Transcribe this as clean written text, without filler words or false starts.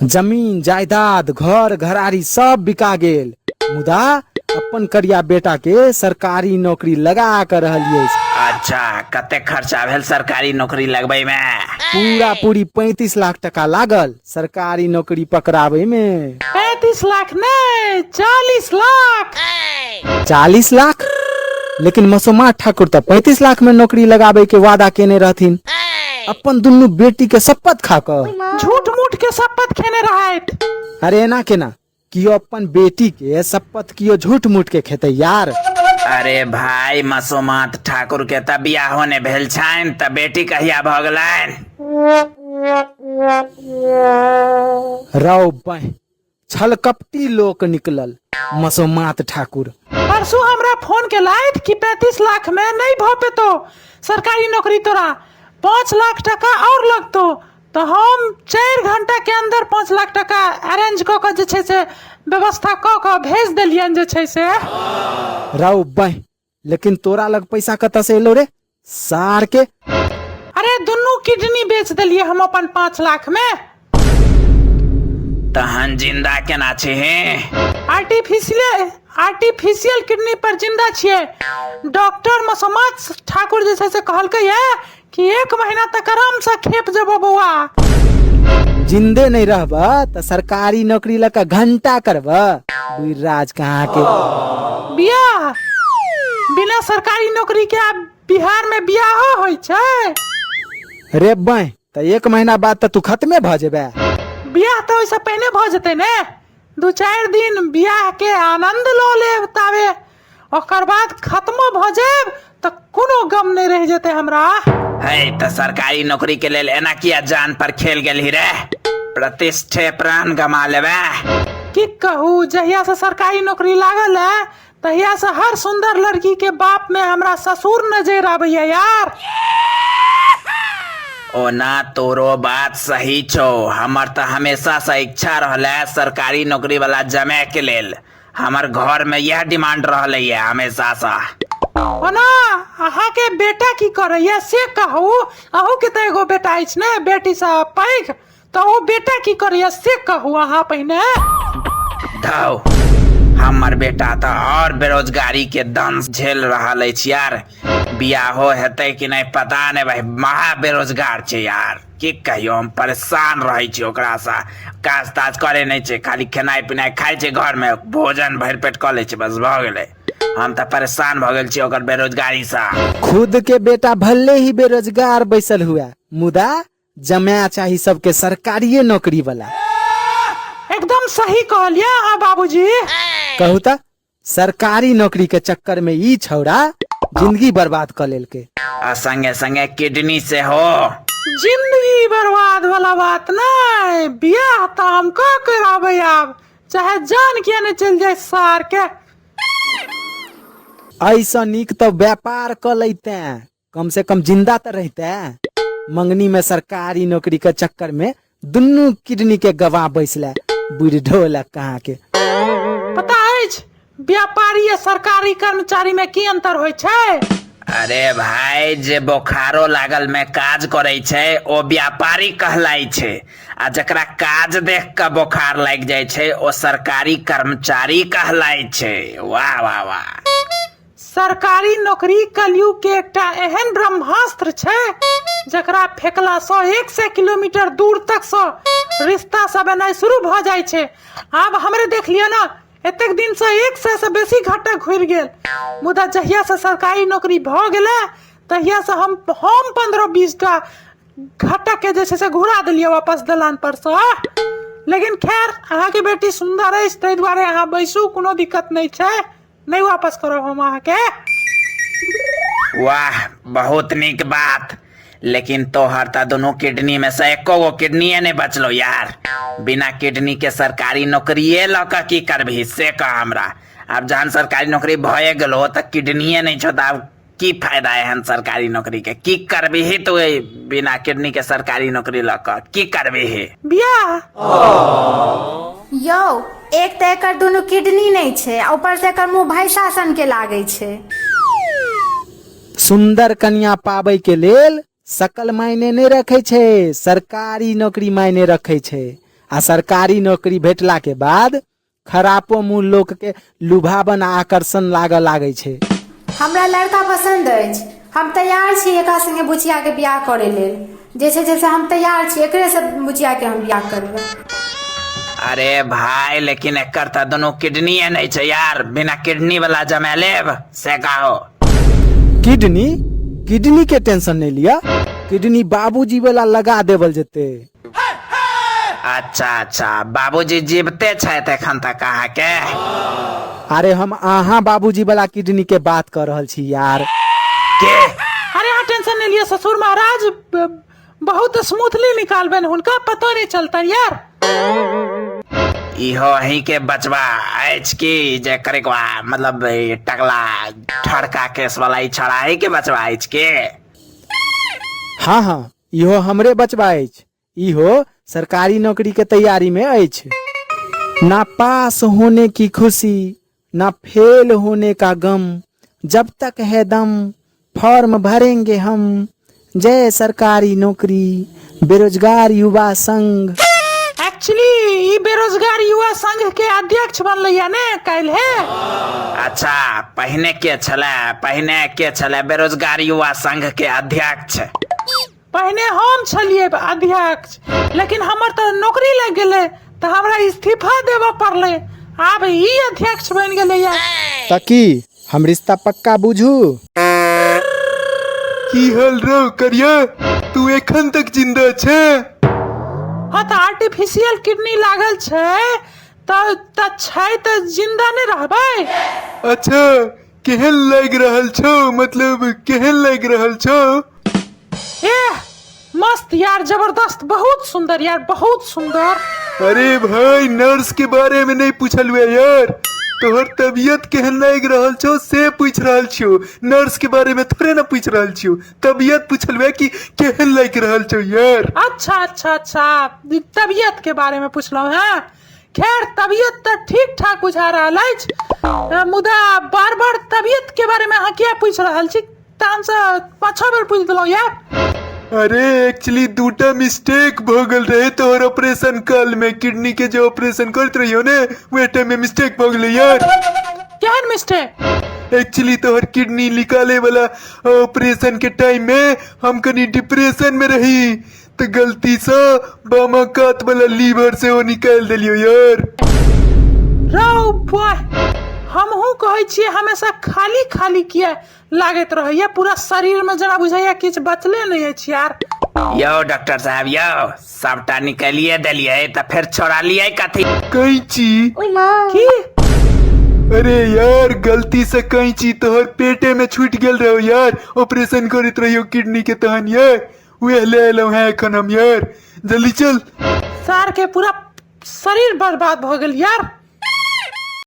जमीन जायदाद घर घरारी सब बिका गेल, मुदा अपन करिया बेटा के सरकारी नौकरी लगा के रहलियै। अच्छा, कते खर्चा भेल सरकारी नौकरी लगबै में? पूरा पूरी 35 लाख टका लागल सरकारी नौकरी पकड़ाबै में। 35 लाख नहीं, 40 लाख। 40 लाख? लेकिन मसोमा ठाकुर तऽ 35 लाख में नौकरी लगाबै के वादा केने रहथिन, अपन दुनू बेटी के शपथ खा कऽ। झूठ मूठ के शपथ खेने रहैत। अरे एना केना कियो अपन बेटी के शपथ कियो झूठ मूठ के खेतै यार? अरे भाई, मसोमात ठाकुर के तऽ बियाहो ने भेल छनि, तऽ बेटी कहिया भऽ गेलनि? रौ बहि, छलकपटी लोक निकलल मसोमात ठाकुर। परसू हमरा फोन केलथि कि 35 लाख में नहीं भऽ पेतो सरकारी नौकरी, तोरा 5 लाख टका और लगतो, तऽ हम 4 घंटा के अंदर 5 लाख टका अरेंज कऽ कऽ जे छै से व्यवस्था कऽ कऽ भेज देलियनि जे छै से। रौ बहि, लेकिन तोरा लग पैसा कतऽ से एलो रे सार के? अरे दुनू किडनी बेच देलियै हम अपन 5 लाख में। तहन जिंदा केना छी? आर्टिफिशियल किडनी पर जिंदा छियै। डॉक्टर मसोमात ठाकुर जे छै से कहलकै है कि 1 महीना तक आराम से खेप जेबो बौआ। जिंदे नहीं रहब त सरकारी नौकरी लग घंटा करब राज कहाँ के। बियाह बिना सरकारी नौकरी के आब बिहार में बियाहो होइ छै? रे बाय, त 1 महीना बाद त तू खत्मे भ जेबे। बियाह त ओइसे पहिने भ जेतै ने, 2-4 दिन बियाह के आनंद ल लेब ताबे, ओकर बाद खत्मो भ जायब त कोनो गम नहीं रह जेतै हमरा। है त सरकारी नौकरी के लेल एना किया जान पर खेल गेलही रे? प्रतिष्ठे प्राण गमा लेबे। की कहू, जहिया से सरकारी नौकरी लागल है तहिया से हर सुंदर लड़की के बाप में हमरा ससुर नजर आबैया यार। ओना तोरो बात सही छौ, हमर त हमेशा से इच्छा रहलै सरकारी नौकरी वाला जमे के लेल, हमर घर में यह डिमांड रहलै है हमेशा से। ओना अहाँ के बेटा की करैया से कहू, अहू के त एगो बेटा अछि ने बेटी से पैघ, त ओ बेटा की करैया से कहू अहाँ पहिने। धौ, हमर बेटा त और बेरोजगारी के दंश झेल रहल अछि यार, बियाहो हेतै कि नहीं पता नहीं भाई, महा बेरोजगार छै यार, की कहियो, हम परेशान रहै छी ओकरा से। काज ताज करे नहीं छै, खाली खेनाइ पिनाइ खाइ छै, घर में भोजन भरि पेट कऽ लै छै, बस भऽ गेलै। हम तऽ परेशान भऽ गेल छी ओकर बेरोजगारी से। खुद के बेटा भले ही बेरोजगार बैसल हुआ, मुदा जमाए चाही सबके सरकारिये नौकरी वाला। एकदम सही कहलियै अहाँ बाबूजी। कहू तऽ सरकारी नौकरी के चक्कर में ई छौड़ा जिंदगी बर्बाद कऽ लेलकै। आ संगे संगे किडनी सेहो। जिंदगी बर्बाद वाला बात नहीं, बियाह तऽ हम कऽ कराबै आब, चाहे जान किया नहीं चलि जाय सार के। ऐसा नीक तऽ व्यापार कऽ लैते, कम से कम जिंदा तऽ रहिते। मंगनी में सरकारी नौकरी के चक्कर में दुनू किडनी के गवाह बैसले बुढ़ ढोलक कहाँ के। पता अछि व्यापारी आ सरकारी कर्मचारी में की अंतर होइ छै? अरे भाई, जे बोखारो लागल में काज करै छै ओ व्यापारी कहलाइ छै, आ जकरा काज देख के बोखार लागि जाइ छै ओ सरकारी कर्मचारी कहलाइ छै। वाह वाह वाह। सरकारी नौकरी कलयुग के एकटा एहन ब्रह्मास्त्र छै जकरा फेकला सँ 100 किलोमीटर दूर तक सँ रिश्ता सब एनाइ शुरू भऽ जाइ छै। आब हमरे देख लिअ ने, एतेक दिन सँ 100 सँ बेसी घटक घुरि गेल, मुदा जहिया सँ सरकारी नौकरी भऽ गेलै तहिया सँ हम 15-20 टा घटक के जे छै से घुरा देलियै वापस दलान पर सँ। लेकिन खैर, अहाँके बेटी सुन्दर अछि ताहि दुआरे अहाँ बैसू, कोनो दिक्कत नहि छै, नहीं वापस करब हम अहाँके। वाह, बहुत नीक बात, लेकिन तोहर तऽ दुनू किडनी में से एको गो किडनीए नहीं बचलो यार। बिना किडनी के सरकारी नौकरिए लऽ कऽ की करबही से कह हमरा। आब जहन सरकारी नौकरी भए गेलो तऽ किडनीए नहीं छौ तऽ आब की फायदा एहन सरकारी नौकरी के? की करबही तू बिना किडनी के सरकारी नौकरी लऽ कऽ की करबही? बियाह। यौ, एक तऽ एकर दुनू किडनी नहि छै आ ऊपर से एकर मुंह भैंसा सन के लागै छै। सुंदर कन्या पाबै के लेल सकल मायने नहि रखै छै, सरकारी नौकरी मायने रखै छै। आ सरकारी नौकरी भेटला के बाद खरापो मुँह लोक के लुभावन आ आकर्षण लागऽ लागै छै। हमरा लड़का पसन्द अछि। हम तैयार छी एकरा संगे बुचियाके बियाह करै लेल। जे छै से हम तैयार छी, एकरेसँ बुचियाके हम बियाह करबै। अरे भाय, लेकिन एकर तऽ दुनू किडनीए नहि छै यार, बिना किडनी वाला जमा लेब से कहो। किडनी? किडनी के टेंशन नहि लिअ, किडनी बाबूजी वाला लगा देवल जेतै। अच्छा अच्छा, बाबूजी जीवते छथि एखन तक अहाँके? अरे हम अहाँ बाबूजी वाला किडनी के बात कर रहल छी यार। के? अरे अहाँ टेंशन नहीं लिअ ससुर महाराज, बहुत स्मूथली निकालबनि हुनका, पतो नहीं चलतनि यार। इहो अहीं के बचवा अछि की जे करिकवा, मतलब ई टकला ठड़का केस वाला ई छड़ा अहीं के बचवा अछि की? हाँ हाँ, इहो हमरे बचवा अछि। इहो सरकारी नौकरी के तैयारी में अछि। ना पास होने की खुशी, ना फेल होने का गम, जब तक है दम फॉर्म भरेंगे हम। जय सरकारी नौकरी, बेरोजगार युवा संघ। एक्चुअली ई बेरोजगार युवा संघ के अध्यक्ष बनलै ने काल्हि हे। अच्छा, पहिने के छलै? पहिने के छलै बेरोजगार युवा संघ के अध्यक्ष? पहिने हम छलियै अध्यक्ष, लेकिन हमर तऽ नौकरी लागि गेलै तऽ हमरा इस्तीफा देबऽ पड़लै, आब ई अध्यक्ष बनि गेलैया। तऽ की हम रिश्ता पक्का बुझू? की हाल रौ करिया, तू एखन तक जिंदा छे? हाँ तऽ आर्टिफिशियल किडनी लागल छै तऽ छै तऽ जिंदा नहि रहबै। अच्छा, केहन लागि रहल छौ, मतलब केहन लागि रहल छौ? एह मस्त यार, जबरदस्त, बहुत सुंदर यार, बहुत सुंदर। अरे भाई, नर्स के बारे में नहीं पूछलुए यार, तोहर तबियत केहन लागि रहल छौ से पूछ रहल छियौ, नर्स के बारे में थोड़े ना पूछ रहल छियौ। तबियत पूछलुए कि केहन लागि रहल छौ यार। अच्छा अच्छा अच्छा, तबियत के बारे में पूछलहुँ हैं। खैर तबियत तऽ ठीक ठाक बुझा रहल अछि, मुदा बार बार तबियत के बारे में अहाँ किया पूछि रहल छी? तहन से 5-6 बेर पूछि देलहुँ यार। अरे एक्चुअली दूटा मिस्टेक भ गेल रहे तोहर ऑपरेशन काल में, किडनी के जो ऑपरेशन करत रहियो ने वह टाइम में मिस्टेक भ गेलै यार। केहन मिस्टेक? एक्चुअली तोहर किडनी निकाले वाला ऑपरेशन के टाइम में हम कनी डिप्रेशन में रही, तो गलती से बामा कात वाला लीवर से वो निकाल देलियो यार। रौ बॉय, हमहूँ कहै छियै हमेशा खाली खाली किया लागैत रहैया पूरा शरीर में, जेना बुझाइया किछु बचले नहि अछि यार। यौ डॉक्टर साहब यौ, सबटा निकालिए देलियै तऽ फेर छोड़लियै कथी? कैंची। की? अरे यार, गलती से कैंची तोहर पेटे में छूट गेल रहो यार, ऑपरेशन करैत रहियो किडनी के तहन यार, वह ले एलहुँ हैं एखन हम यार, जल्दी चल। सार के पूरा शरीर बर्बाद भऽ गेल यार।